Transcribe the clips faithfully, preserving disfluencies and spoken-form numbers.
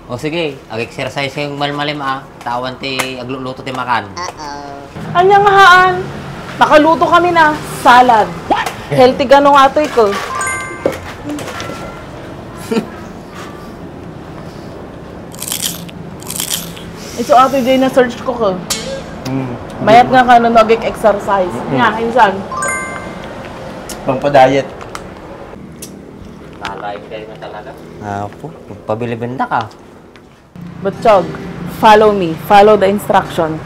O sige, ag-exercise kayong malmalim, ah. Tawan ti agluluto ti makan. Ania nga haan? Nakaluto kami na. Salad. Healthy gano nga atoy ko. Isu ato jay na-search ko ko. Hmm. Mayat nga kano nag-exercise. Mm-mm. Nga, insan? Pangpa-diet. Talaga kayo na talaga. Apo, pabilibenda ka. Butchog, follow me. Follow the instruction.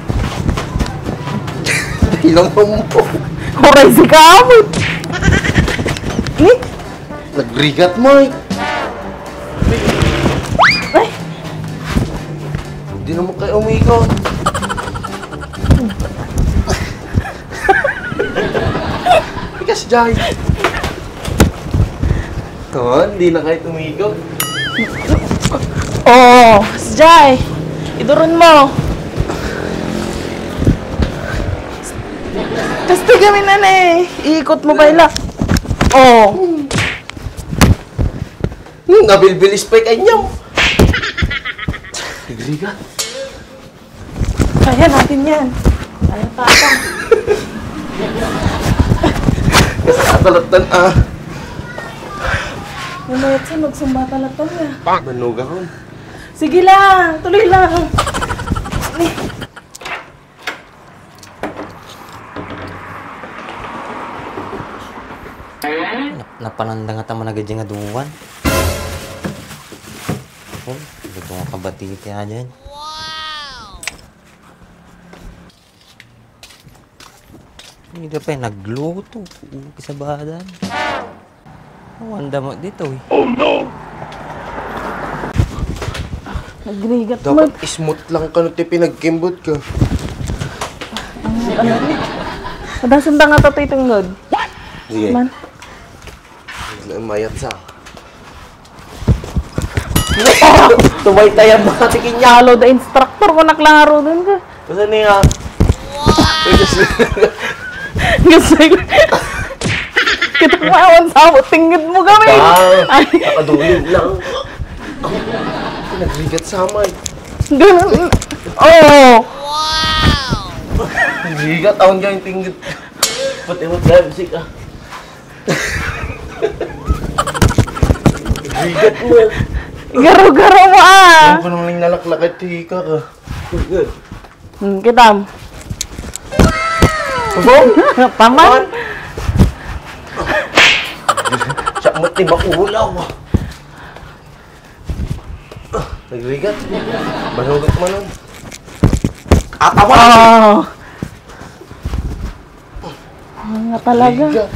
Ilang mo. Huray si kamot. Ni? Nagrigat mo eh. Ay. Hindi naman kayo umikot. Ikas, Jai. Kon, di na kayo tumigog. Oh, Jai. Iduron mo. Kasta kami na na eh. Iikot mo ba ila? Oh. Hmm, nabilbilis pa yung kanyang. Nagrigat. Kaya natin yan. Kaya tayo. Basta atalatan, ah. Mamayat siya, magsumba talatan niya. Manuga ko. Sige lang, tuloy lang. Nap-, napananda nga ta managadi nga duwan. Oh, ito nga kabati ti ayan. Hindi pay nagluto. Uwi sa badan. Awan damo dito eh. Oh no! Nagrigat mo. Dapat smooth lang kano ti pinagkimbot ko. Ano, ano? Padasan ta nga tatay tunggod. Sige. Man. Mayat sa. Tumaytay ang mga tikin niya. Follow the instructor, kunak lang arudon ka. Basta niya. Gusto ko. Kita ko awan sa tingin mo kami. Ba? Ay. Nakadulog lang. Nagrigat sa amay. Ganun. Oo. Nagrigat, awan ka yung tingin. Pati mo, guys, ka. Bigat mo. Garo-garo mo, ah. Ang kunong lang nalaklakay, tika ka. Good. Hmm, kitam. Paman. Siya mo ti maulaw. Ah, nagrigat. Banugot man, oh. Atawa! Ah. Ah, nga talaga. Rigat.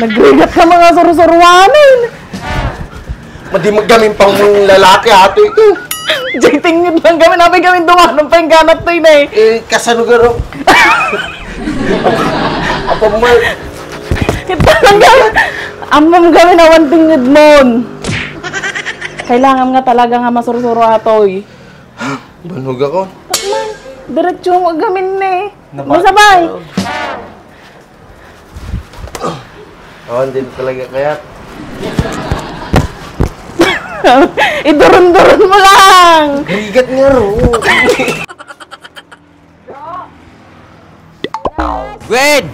Nagrigat ka mga surusuruanan. Madi mo gamin pang lalaki ato ito. Jay, tingin lang kami, napay kami dumanong pa yung ganat to, inay. Eh, kasano garo? Apa mo? Kita lang kami. Amam kami na one thing with mon. Kailangan nga talaga nga masursuro atoy. Banog ako. Takman. Diretso mo gamin ni. Nabati Masabay. Ako. Oh, hindi na talaga kaya. Idurun-durun mo lang. Bigat nga ro. Gwen!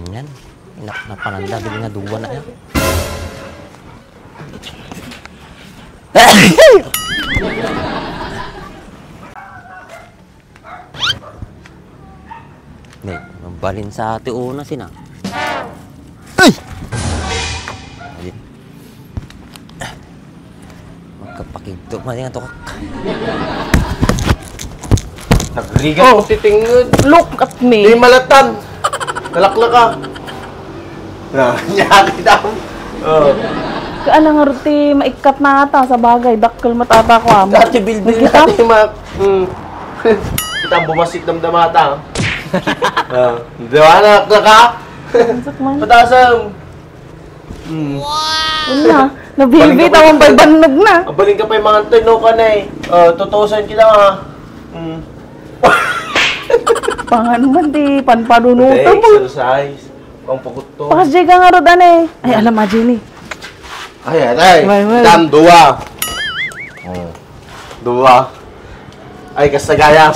Yan. Inak na pananda, dili nga duwa na yan. Ne, mabalin sa ati una sina. Ay! Ay. Magkapakigto man yung tukak. Nagrigat Oh. Ko titingod. Look at me. Di malatan. Nalaklak ka. Na, niya kita. Oh. Kaana nga ruti maikkat na ata sa bagay, dakkel matata ko amo. Dati bilbil Nagkita? Dati mak. Hmm. Kita bumasit damdamata. Ah, di ba na ka? Unsak man. Patasam. Hmm. Una, nabibi Balik ka tawang pa. Pay bannog na. Abalin ka pa yung mga antoy no ka na eh. Oh, tutusan kita ha. Hmm. Pangan man di panpanunutan mo. Exercise. Ang pagutto. Pakas Jay ka nga rod, ane. Ay, alam, ah, Jenny. Ay, ay, ay. May, may. Dam, dua. Dua. Ay, kasta gayam.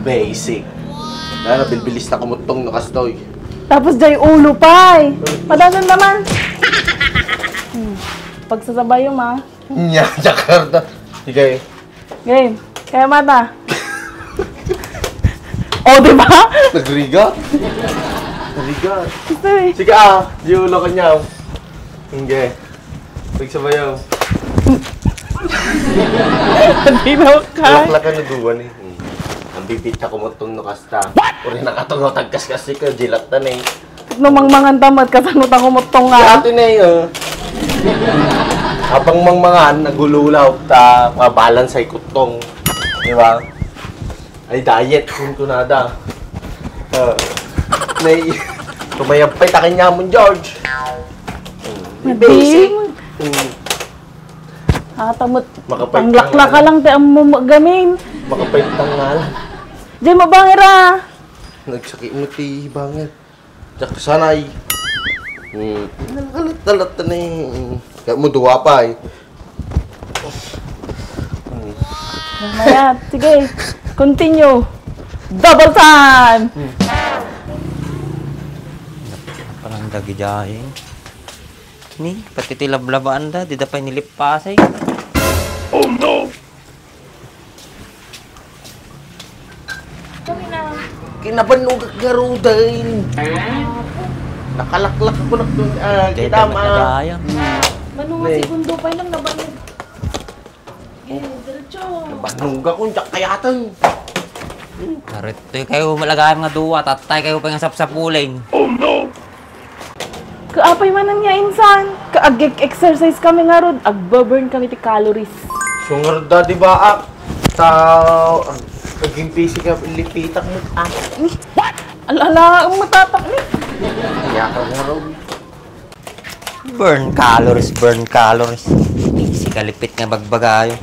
Basic. Nana, bilbilis ta kumuttong no kastoy. Tapos jay ulo pay. Padano naman. Hmm. Pagsasabayo, ma. Nya, Jakarta. Sige. Game. Kaya mata. O, di ba? Nagrigat. Nagrigat. Gusto eh. Sige ah, di ulo ka niya. Sige. Pagsabayaw. Di na ka. Laklakan na duwan eh. Hmm. Ang bibit na kumutong no kasta. What? Uri na katong tagkas kasi ka, jilatan eh. No mangmangan ta met, kasano ta kumuttong nga? Dati na yun. Habang mangmangan, nagululaw ta, mabalance ay kuttong. Di ba? Ay, diet, kun kunada. Uh, nay, tumayab pa'y takan niya mo, George. Hmm. Basic. Hmm. Atamot. Makapait panglaklaka lang ti ammo gamin. Makapait tangal. Di mabangira. Nagsakit mo ti bangir. Diak sanay. Hmm. Nalalat-lalat na eh. Kaya mo duwa pa eh. Hmm. Mamaya, sige. Continue. Double time! Hmm. Parang dagi dahil. Ni, pati ti lablabaan da, di da pay nilipasay. Oh no! Kinabanugak nga rudain. Nakalaklak ako na doon. Ah, kita ma. Nagaya. Mano nga segundo pa lang nabannog. Eh, diretso. Nabanugak ko, diak kayatan. Narito kayo malagayam nga duwa, tatay kayo pa nga sapsapulin. Oh no! Kaapay manen nga insan, ka ag-exercise kami ngarud, agba-burn kami ti calories. Sungar da, di ba, ah? Ta, aging physical lipitak mo, ah. What? Ala, ala, ang matatak ni. Kaya ka ngarud. Burn calories, burn calories. Physical lipit nga bagbagayo.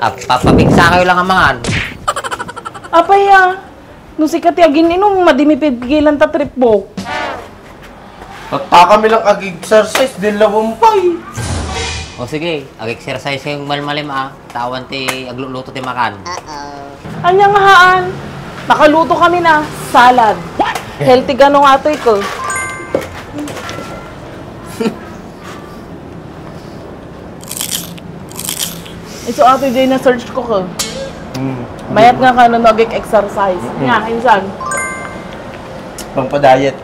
Ah, papapigsa kayo lang amangan. Apay, ah. No sika ti agin-inom, madi mi pipigilan ta tripbo. Tatta kami lang ag-exercise, di lawampay. O sige, ag-exercise kayong malmalim ah. Tawan ti agluluto ti makan. Anya nga haan? Nakaluto kami na salad. Healthy gano nga atoy ko. Isu atoy jay na-search ko ko. Mm. Mayat nga kano nagik exercise. Mm. Nga, insan. Pangpa-diet.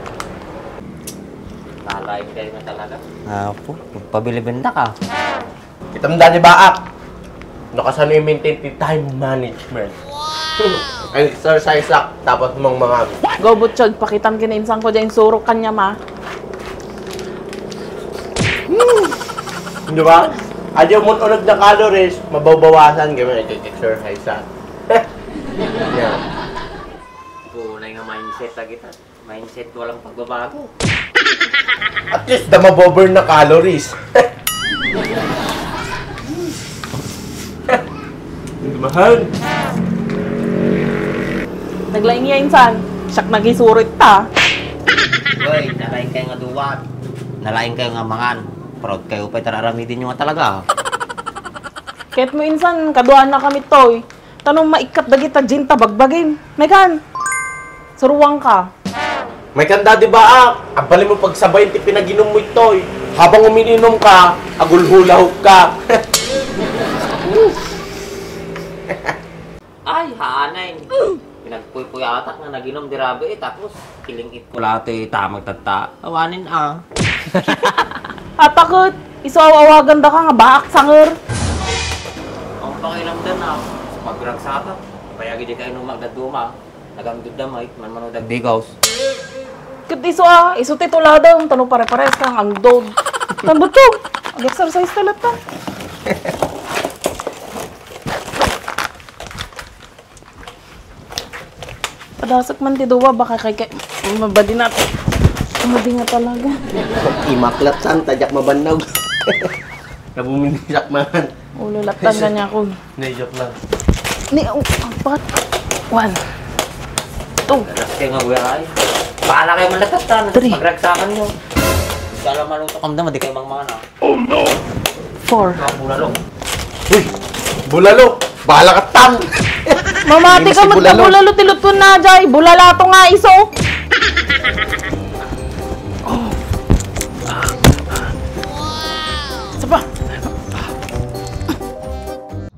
Nalain kayo na talaga. Apo, pabilibenda ka. Kitam da ni baak. No kasano i-maintain ti time management. Ang exercise ak, tapos mang mga Go, Butchog, pakitam kini insan ko dyan surok kanya ma. Di ba? Adi mo unag na calories, mababawasan kami exercise sa. Yeah. Kulay nga mindset lagi ta. Mindset, walang pagbabago. At least, da maboburn na calories. Mahal. Naglaing ya insan. Siak nagisurit ta. Hoy, nalaing kayo nga duwat. Nalaing kayo nga mangan. Proud kayo pa itararamidin nyo nga talaga. Kahit mo insan, kaduana kami toy. Tanong maikkat dagita jinta bagbagin. Megan, suruan ka. May kanda, di ba, ah? Abali mo pagsabay ti pinaginum mo itoy. Habang umiinom ka, agulhulahok ka. Ay, hanay. Pinagpuypuyatak nga naginom di rabi, eh, tapos kilingit ko lahat, eh, tamag tatta. Awanin, ah. Atakot, isu aw-awagan da ka nga baak sanger. Ang pakiramdam na, sa pagragsata, payagi di kayo numagdaduma. Nagangdod da, Mike. Manmano dagbigaws. Ket isu, ah, isu ti tuladem, tano pare-pares kang angdod. Tan Butchog, ag-exercise ka latta. Padasek man ti duwa, baka kay, kay, mabadi na. Mabadi nga talaga. Imaklat san, tadiak mabannog. Nabuminisak man. Ulo, laptan ka niya ako. Hindi, joke lang. Ni, oh, apat. One. Two. Anak kayo nga buhay ay. Bahala kayo manlatat ka. Three. Pagragsakan mo. Kala maluto kam dama, di kayo mangmana. Four. Ang bulalo. Uy! Bulalo! Bahala ka, Tang! Mamati ka met nga bulalo, ti lutuen na, jay. Bulala to nga iso. Sapa?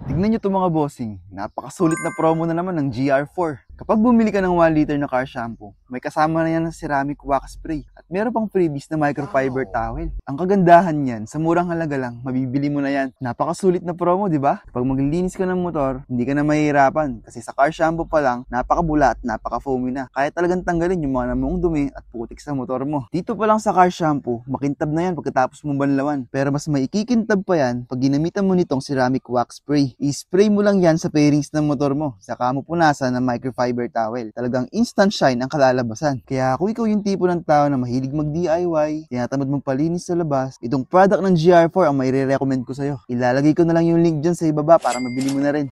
Tignan nyo to, mga bossing. Napakasulit na promo na naman ng G R four. Kapag bumili ka ng one liter na car shampoo, may kasama na yan na ceramic wax spray. At meron pang freebies na microfiber towel. Ang kagandahan niyan, sa murang halaga lang, mabibili mo na yan. Napakasulit na promo, di ba? Kapag maglilinis ka ng motor, hindi ka na mahihirapan. Kasi sa car shampoo pa lang, napakabula at napaka-foamy na. Kaya talagang tanggalin yung mga namuong dumi at putik sa motor mo. Dito pa lang sa car shampoo, makintab na yan pagkatapos mong banlawan. Pero mas maikikintab pa yan pag ginamitan mo nitong ceramic wax spray. I-spray mo lang yan sa fairings ng motor mo. Saka mo punasan ng microfiber towel. Talagang instant shine ang kalalabasan. Kaya kung ikaw yung tipo ng tao na mahilig mag-D I Y, tinatamad magpalinis sa labas, itong product ng G R four ang maire-recommend ko sa'yo. Ilalagay ko na lang yung link dyan sa ibaba para mabili mo na rin.